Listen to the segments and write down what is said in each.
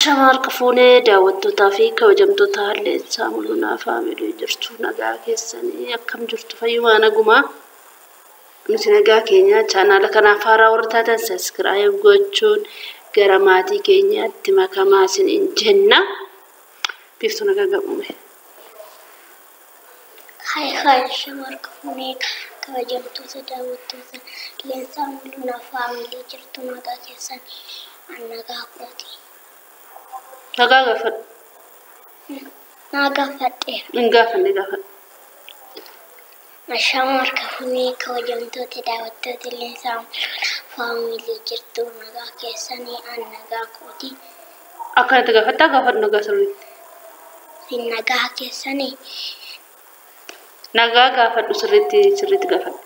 Shamarra fuunee daawwattootaa fi kabajamtoota Leensaa Mul'unaa Faamilii jirtu nagaa keessanii akkam jirtu fayyumaa nagumaa. Nuti nagaa keenya chaanaala kanaaf haaraa warri taatan sabiskiraayib gochuun gara maatii keenyaatti makamaa isiniin jenna. Biiftuu nagaa gabuume. Hai hai shamarra fuunee kabajamtoota daawwattoota Leensaa Mul'unaa Faamilii jirtu nagaa keessanii an nagaa kooti. Nagaa gaafadhu. Naa gaafadheera. Hin gaafanne gaafadhu. Shamarra fuunee kabajamtoota daawwattoota Leensaa Mul'unaa Faamilii jirtu nagaa keessanii an nagaa kooti. Akkanatti gaafattaa gaafadhu nagaa sirriitti. Sin nagaa keessanii. Nagaa gaafadhu sirriitti sirriitti gaafadhu.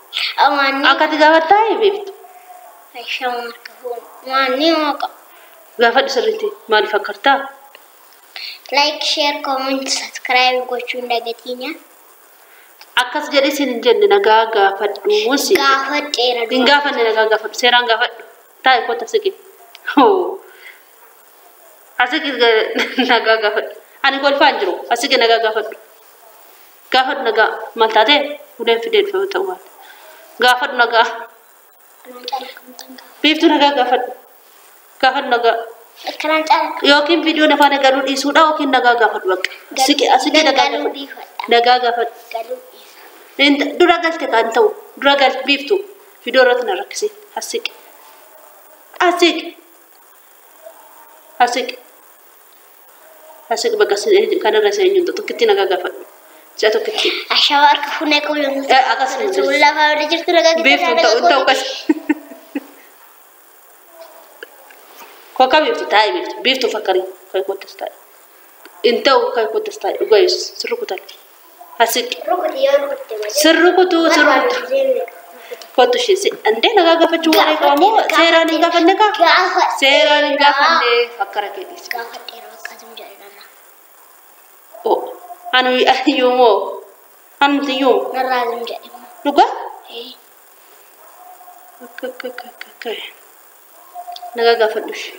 Amaanni. Akkatti gaafattaa beektu. Shamarra fuunee maanni mooqa. Gaafadhu sirriitti maaliif akkartaa? Like, share, comment, subscribe gochuun dagatiina. Akkas jedhee siin hin jenne nagaa gaafadhu si. Gaafadheera. Hin gaafanne nagaa gaafadhu seeraan gaafadhu. Taa'e kottu asiqi. Asiqi nagaa gaafadhu. Ani kolfaa hin jiru asiqi nagaa gaafadhu. Gaafadhu nagaa maal taatee uleen fidee dhufe ta'uu baate. Gaafadhu nagaa. Biiftuu nagaa gaafadhu. Gaafadhu nagaa. Akkanaan caala. Yookiin viidiyoon afaan galuu dhiisuudha yookiin nagaa gaafadhu bakka. Asiqi asiqi nagaa Galuu gaafadhu. dhiifadha. Nagaa gaafadhu. Galuu dhiifadha. Dura galte kan ta'u dura galte biiftuu viidiyoo irratti na rakkise asiqi. Asiqi. Asiqi. Asiqi bakka kanarra isa eenyuun tokkitti nagaa gaafadhu. Si'a tokkitti. Shamarra fuunee kabajamtoota. Akkas hin jiru. Leensaa Faamilii jirtu nagaa Biiftuu ta'u ta'u kas. Kokka biiftuu taa'e biiftuu biiftuu fakkarii kan kottas taa'e. In ta'u kan kottas taa'e dhugaa yesus sirri kutan. Asiqi. Rukuti yoo rukutte malee. Sirri kutuu sirri kutuu. Kottu ishee si andee nagaa gaafachuu waan eegamu seeraan hin gaafanne kaa? Seeraan hin gaafanne fakkara kee dhiisi. Gaafadheera akkasuma jedhe narraa. Oo anu iyyuu anu iyyuu Narraa zum jedhe immoo. dhugaa? Ee. Akka akka akka akka akka nagaa gaafadhu ishee.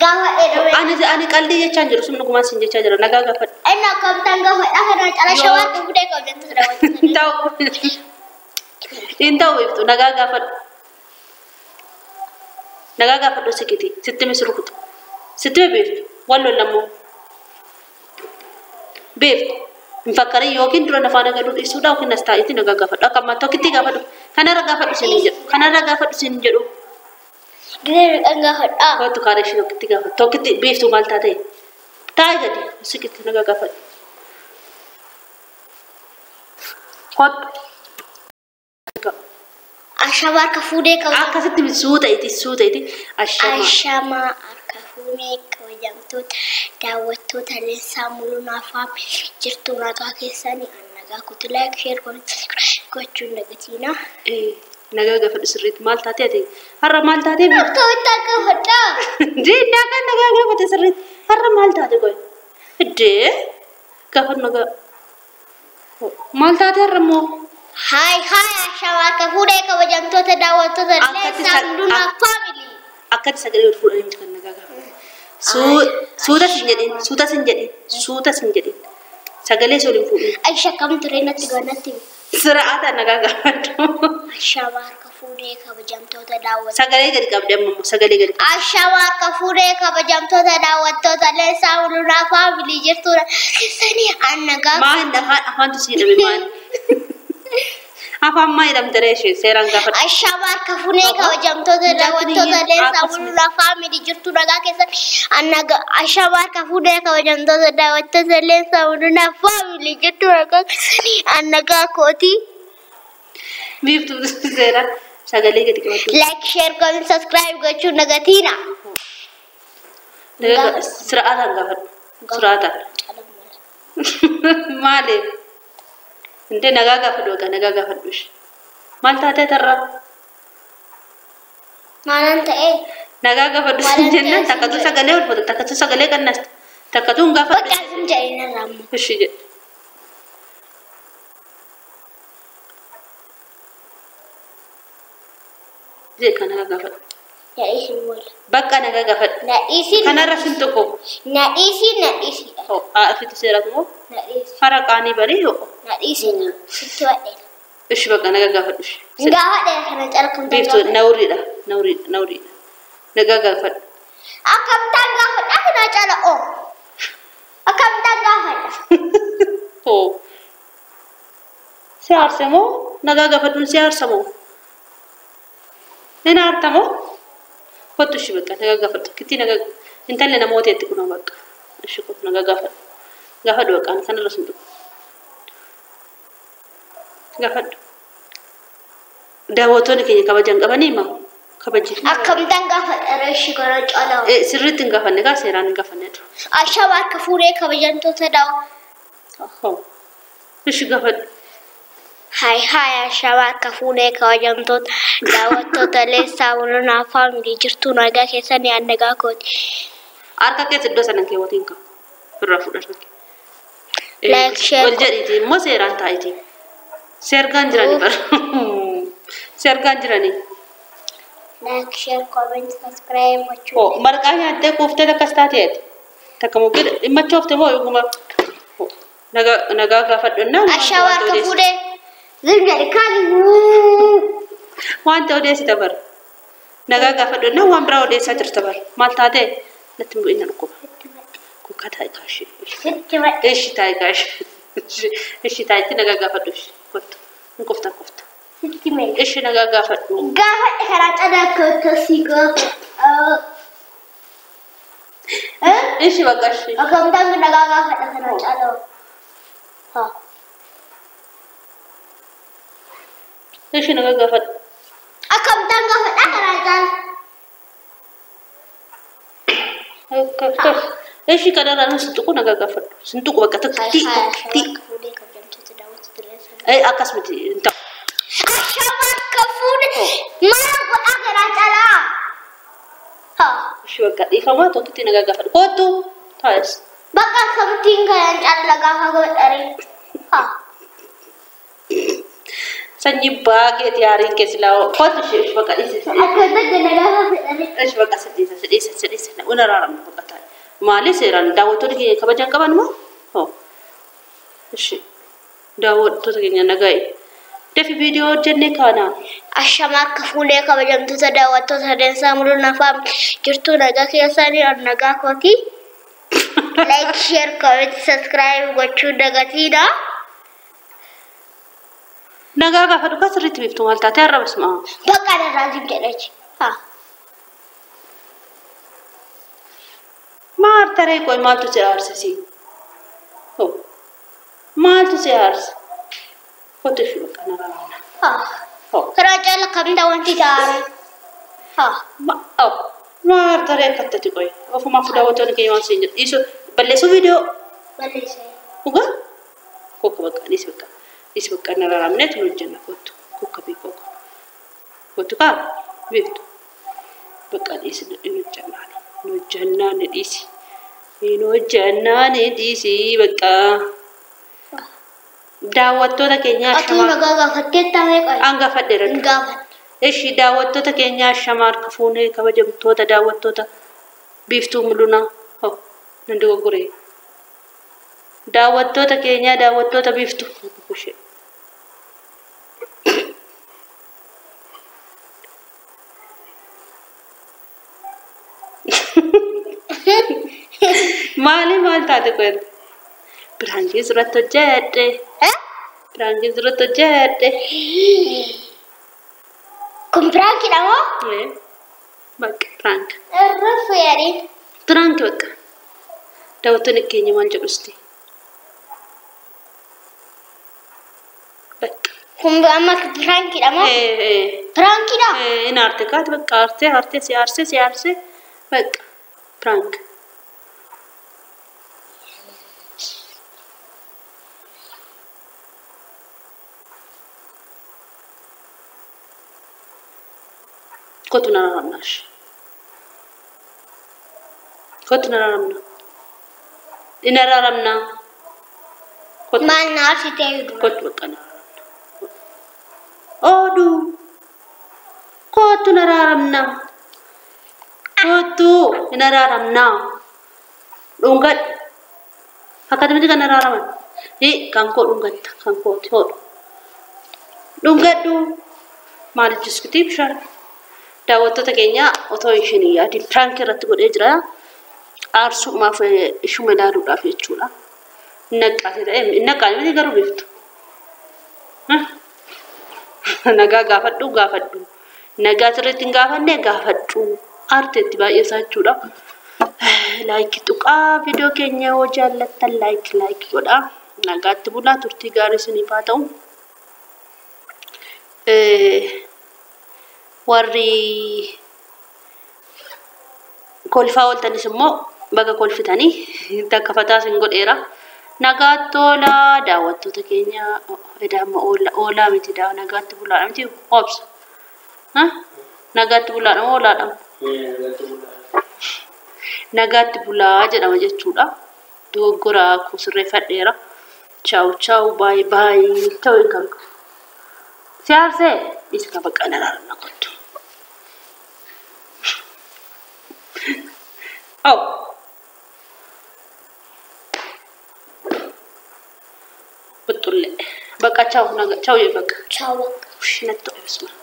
Gaafadheera. Ani ani qalbii jechaa hin jiru sun dhugumaan siin jechaa jira nagaa gaafadhu. Inni akkamittaan gaafadha kana cala shamarra fuunee kabajamtoota daawwattoota. Ta'u hin ta'u ibtu nagaa gaafadhu. Nagaa gaafadhu siqiti sitti mi sirkutu sitti mi beektu wal lollammoo beektu hin fakkarin yookiin dura nafaan galuu dhiisuudha yookiin as taa'itti nagaa gaafadhu akka ammaa tokkitti gaafadhu kanarra gaafadhu siin hin jedhu kanarra gaafadhu siin hin jedhu. Gidee kan gaafadha. Kottu kaara ishee tokkitti gaafadhu tokkitti beektu maal taate taa'i gadi siqitti nagaa gaafadhu. Kottu. Shamarra fuunee kabajamtoota. Akkasitti suuta iti suuta iti ashama. Ashamaa harka fuunee kabajamtoota daawwattoota Leensaa Mul'unaa Faamilii jirtu nagaa keessanii an nagaa kutu like share comment subscribe gochuun dagatiina. Nagaa gaafadhu sirriitti maal taatee ati har'a maal taatee beektu? Akkamitti gaafadha? Diinaa kan nagaa gaafate sirriitti har'a maal taate qoy? Iddee gaafadhu nagaa. Maal taate har'a immoo? Haay haay ashamaa harka fuunee kabajamtoota daawwattoota Akkatti Leensaa Mul'unaa Faamilii. Akkatti sagalee ol fuudhanii miti kan nagaa gaafatu. Suuta sin jedhin suuta sin jedhin suuta sin jedhin sagalee si ol hin fuudhin. Aisha akkam ture natti natti. Sira'aata nagaa gaafadhu. Ashamaa harka fuunee kabajamtoota daawwattoota. Sagalee gadi qabdi amma immoo sagalee gadi qabdi. Ashamaa harka fuunee kabajamtoota daawwattoota Leensaa Mul'unaa Faamilii jirtu keessanii an nagaa. Maal afaan afaantu si hidhame maal? Afaan maa hidhamte ree ishee seeraan gaafadhu. Ashamaa harka fuunee kabajamtoota daawwattoota Leensaa Mul'unaa Faamilii jirtu nagaa keessanii an nagaa. Ashamaa harka fuunee kabajamtoota daawwattoota Leensaa Mul'unaa Faamilii jirtu nagaa keessanii an nagaa kooti. Biiftuu seeraan sagalee gadi qabadhu. Like, share, comment, subscribe gochuun dagatiina. Sira'aataan gaafadhu. Sira'aataan. Maaliif? Indee nagaa gaafadhu egaa nagaa gaafadhu ishee. Maal taatee tarraa? Maalan ta'ee? Nagaa gaafadhu sin jennaan takkatu sagalee ol fuute takkatu sagalee qannaste takkatu hin gaafadhu. Bakka sun jedhe narraa immoo. Ishee jedhe. Jedhe kan nagaa gaafadhu. Na dhiisi wala. Bakka nagaa gaafadhu. Na dhiisi. Kanarra sin tuqu. Na dhiisi na dhiisi. Ofitti seeratu moo? Na dhiisi. Fara qaanii barii yoo. Na dhiisi. Sitti badheera. Ishi bakka nagaa gaafadhu. Gaafadheera kana caala kamtaan Biiftuu gaafadha. nawriidha nawriidha nawriidha. Nagaa gaafadhu. Akkamtaan gaafadha kana caala oo. Akkamtaan gaafadha. Hoo. Si aarse moo? Nagaa gaafadhuun si aarsa moo? Ni aarta moo? Kottu ishi bakka nagaa gaafadhu. Kittii nagaa intalli namoota itti kunoo bakka. Ishi kottu nagaa gaafadhu. Gaafadhu bakka ani kanarra sin tuqu. Gaafadhu. Daawwattoonni keenya kabajan qabanii maa? Kabaji. Akkamtaan gaafadha reeshi kana caala. Sirriitti hin gaafanne gaa seeraan hin gaafanne dha. Ashama harka fuudhee kabajamtoota daawwa. Hoo. Ishi gaafadhu. Hai hai ashama harka fuudhee kabajamtoota daawwattoota Leensaa Mul'unaa faamilii jirtu nagaa keessanii an nagaa kooti. Harka keessa iddoo sana keewwatiin qabu. Irraa fudhatu. Like, share, Wal jedhiiti immoo seeraan taa'iti. Seergaan jiranii bara. Seergaan jiranii. Like, share, comment, subscribe gochuu. Hoo marqaa nyaattee kuuftee akkas taateeti. Takka mukkee dhimma choofte moo dhuguma. Hoo nagaa nagaa gaafadhu innaa. Ashama harka fuudhee. Zim jedhi kaali. Wanta odeessita bara. Nagaa gaafadhu innaa waan biraa odeessaa jirta bara. Maal taatee? Natti hin bu'in dhukkuba. Kuka taa'e kaashee. Sitti badhe. Ishi taa'e kaashee. Ishi taa'etti nagaa gaafadhu ishi. Kottu. Hin kofta kofta. Sitti mee. Ishi nagaa gaafadhu. Gaafadhe karaa caala akka si gaafadha. Ishi bakka ishi. Akkamtaan nagaa gaafadha karaa caala. Haa. Ishi nagaa gaafadhu. Akkamtaan gaafadha karaa caala. Ishi kanarraa nu sintuqu nagaa gaafadhu. Sintuqu bakka Hai tokko. hai ashama harka fuudhee kabajamtoota daawwattoota Leensaa. Akkas miti hin ta'u. Ashama harka fuudhee maal godhaa karaa caalaa? Haa. Ishi bakka dhiifamaa tokkotti nagaa gaafadhu. Kottu. Taa'es. Bakka akkamittiin karaa caala gaafa godhare? Haa. Sanyii baakeeti yaariin keessi laa. Kottu ishi ishi bakka dhiisisi. Akkamitti nagaa gaafadhare? Ishi bakka saddeesa saddeesa saddeesa. Una raaramna bakka taa'e. Maali seeraan daawwattoonni keenya kabajan qaban moo? Hoo. Ishi daawwattoota keenya nagaa. Dafi viidiyoo hojjennee kaana. Ashama harka fuudhee kabajamtoota daawwattoota Leensaa Mul'unaa faamilii jirtu nagaa keessanii an nagaa kooti. Like, share, comment, subscribe gochuu dagatiidha. Nagaa gaafadhu kaa sirriitti biiftu maal taate arrabas maa? Bakka narraa zim jedhachi. Haa. Maal taree qoy maaltu si aarsisi? Hoo. Maaltu si aarsa? Kottu ishi bakka nagaa raana. Haa. Hoo. Karaa caala kamta wanti taare. Haa. Maal taree akkatti qoy? Ofumaaf daawwattoonni keenya waan siin jedhu. Dhiisuu balleessuu viidiyoo. Balleessee. Dhugaa? Kokka bakka dhiisi bakka. Dhiisi bakka narraa raamneetu nu hojjenna kottu. Kokka beekoo. Kottu kaa beektu. Bakka dhiisi nu hojjennaa. Nu hojjennaa ni dhiisi. Nu hojjennaa ni dhiisi bakka. Daawwattoota keenyaa Atuu shamaa. nagaa gaafattee taa'ee qoy. An gaafadheera. Hin gaafatte. Ishi daawwattoota keenyaa shamaa harka fuunee kabajamtoota daawwattoota biiftuu mul'unaa. Hoo nan dogoggoree. Daawwattoota keenyaa daawwattoota biiftuu. Ishee. Maali maal taate qoy? Biraankii sirratti hojjedhe. Eh? Biraankii sirratti hojjedhe. Kun piraankiidha moo? Bakka piraank. Irra fayyadin. Piraank bakka. Daawwattoonni keenya maal jedhusti? Bakka. Kun amma piraankiidha moo? Piraankiidha? Inni aarte kaati bakka aartee aartee si aarsee si aarsee bakka piraank. Kottu na raramna ishi. Kottu na raramna. Ina raramna. Kottu. Maal na aarsitee dura? Kottu bakka na raramna. Ooduu. Kottu na raramna. Kottu hin araaramnaa. Dhungadhu. Akkamitti kan araaraman? Kan koo dhungatta kan kooti hodhu. Dhungadhu. Maaliif jiskutii bishaan? Daawwattoota keenya otoo isheen hin yaadin piraankii irratti godhee jira. Aarsumaaf ishuma ilaaluudhaaf jechuudha. Naqqaate ta'e naqqaate miti garuu beektu. Nagaa gaafadhu gaafadhu. Nagaa sirriitti hin gaafanne gaafadhu. Aarteetti baay'ee isaa jechuudha. Laayikii tuqaa viidiyoo keenya yoo jaallattan laayikii laayikii godhaa. Nagaatti bulaa turtii gaarii isiniif haa ta'u. Warri kolfaa ooltanis immoo baga kolfitanii takka fataa isin godheera. Nagaatti oolaa daawwattoota keenya edaama oolaa miti nagaatti bulaadha miti obsa. Nagaatti bulaadha moo oolaadha? Nagaatti bulaa jedhama jechuudha. Dogoggora koo sirreeffadheera. Chaawu chaawu baay'ee baay'ee ta'uu hin qabu. Siyaarsee isa kan bakka naraarna kottu. Oh. Buxxullee. Bakka chaawu naga chaawu bakka. Chaawu. Ush natti to'e bismillah.